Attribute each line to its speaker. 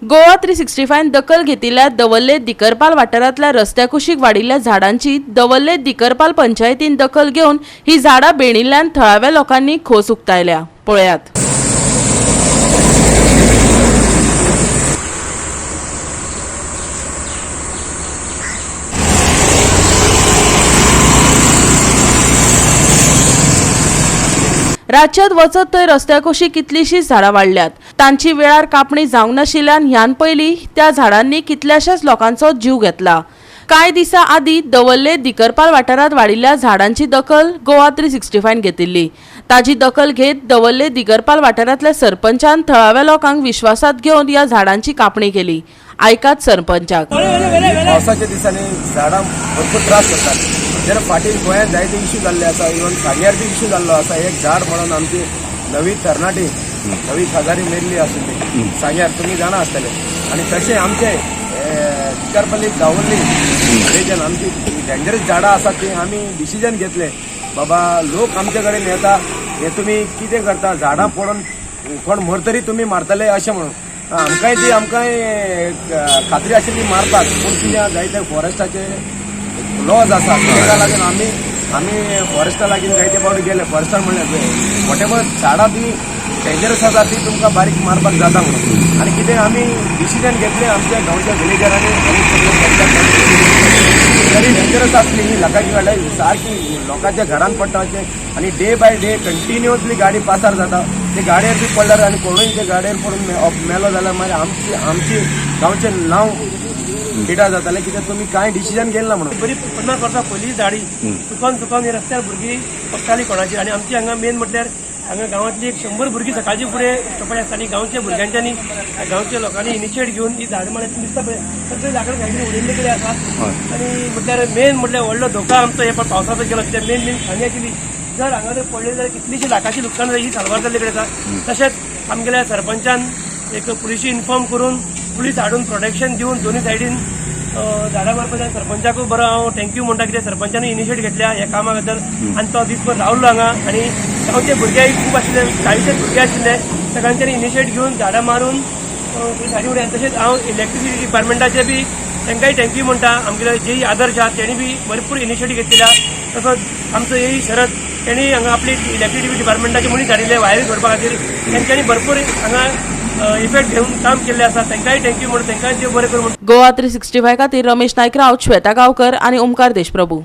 Speaker 1: गोवा 365 दखल घेतिल्ल्या दवल्ले दिकरपाल वाठारांतल्या रस्त्या कुशीक वाडिल्ल्या झाडांची दवल्ले दिकरपाल पंचायतीन दखल घेवन ही झाडां बेणिल्ल्यान थळाव्या लोकांनी खोस उक्तायल्या. पळयात. राज्यात वचत थंय रस्त्या कुशीक कितलींशींच झाडां वाडल्यात. तांची वेळार कापणी जावंक नाशिल्ल्यान ह्यान पयलीं त्या झाडांनी कितल्याशाच लोकांचो जीव घेतला. कांय दिसां आदीं दवल्ले दिकरपाल वाठारांत वाडिल्ल्या झाडांची दखल गोवा 365 घेतिल्ली. ताजी दखल घेत दवल्ले दिगरपाल वाठारांतल्या सरपंचान थळाव्या लोकांक विश्वासात घेवन ह्या झाडांची कापणी केली. आयकात सरपंचाक.
Speaker 2: पावसाच्या दिसांनी झाडां भरपूर त्रास करतात. जेन्ना फाटीं गोंयांत जायते इश्यू जाल्ले आसा, इवन सांग्यार बी इश्यू जाल्लो आसा. एक झाड म्हणून आमची नवी तरणाटी नवी खाजारी मेल्ली आशिल्ली सांग्यार, तुमी जाणा आसतले. आनी तशें आमचे दिकरपल्ली दावल्ली रिजन आमची डेंजरस झाडां आसा ती आमी डिसिजन घेतले, बाबा लोक आमचे कडेन येता, हे तुमी कितें करता, झाडां पडून कोण मरतरी तुमी मारतले अशें म्हणून. आमकांय ती आमकांय खात्री आशिल्ली मारतात, पूण कितें जायते फॉरेस्टाचे लॉज आसा ताका लागून आमी आमी फॉरेस्टा लागीं जायते फावटी गेले. फॉरेस्टान म्हणलें what ever झाडां ती डेंजरस आसा ती तुमकां बारीक मारपाक जाता म्हणून. आनी कितें आमी डिसिजन घेतलें आमच्या गांवच्या विलेजरांनी आनी तरी डेंजरस आसली ही लोकांची काडल्या सारकी लोकांच्या घरान पडटा अशें. आनी डे बाय डे कंटिन्युअसली गाडी पासार जाता, ते गाडयेर बी पडल्यार आनी कोणूय ते गाडयेर पडून मेलो जाल्यार मागीर आमची आमची गांवचें नांव पिडा जातालें, कित्याक तुमी कांय डिसिजन घेयला म्हणून.
Speaker 3: बरी 50 वर्सां पयलीं झाडी चुकोन चुकोन ही रस्त्यार भुरगीं पडटाली कोणाची. आनी आमची हांगा मेन म्हटल्यार हांगा गांवांतली 100 भुरगीं सकाळची फुडें स्टॉपार आसता आनी गांवच्या भुरग्यांच्यानी गांवच्या लोकांनी इनिशिएट घेवन ही झाडां मारल्यार दिसता पळय सगळे लाकडां सायडीन उडयल्ले कडेन आसा. आनी म्हटल्यार मेन म्हटल्यार व्हडलो धोका आमचो हे पण पावसाचो गेलो, कित्याक मेन मेन खांदी आशिल्ली जर हांगा जर पडले जाल्यार कितलीशी लाखांची लुकसाण जाली ही साल्वार जाल्ले कडेन आसा. तशेंच आमगेल्या सरपंचान एक पुलिशी इन्फॉर्म करून पुलीस हाडून प्रोटेक्शन दिवन दोन्ही सायडीन झाडां मारपाच्या सरपंचाकूय बरो हांव thank you म्हणटा, कित्याक सरपंचान इनिशिएट घेतल्या ह्या कामा बद्दल. आनी तो दीसभर रावलो हांगा आनी गांवचे भुरगे खूब आशिल्ले, 40 भुरगे आशिल्ले, सगळ्यांच्यानी इनिशिएट घेवन झाडां मारून सायडी उडयली. तशेंच हांव इलेक्ट्रिसिटी डिपार्टमेंटाचे बी तांकांय thank you म्हणटा. आमगेले जेई आदर्श आहा तेणी बी भरपूर इनिशिएटीव घेतलेली आहा. तसोच आमचो एई शरद तेणी हांगा आपली इलेक्ट्रिसिटी डिपार्टमेंटाचे मनीस धाडिल्ले वायरी सोडपा खातीर, तेंच्यांनी भरपूर हांगा इफेक्ट घेवन काम केल्ले आसा. तांकांय thank you म्हणून तांकांय देव बरें करूं.
Speaker 1: गोवा 365 खातीर रमेश नायक राऊत, श्वेता गांवकर आनी ओमकार देशप्रभू.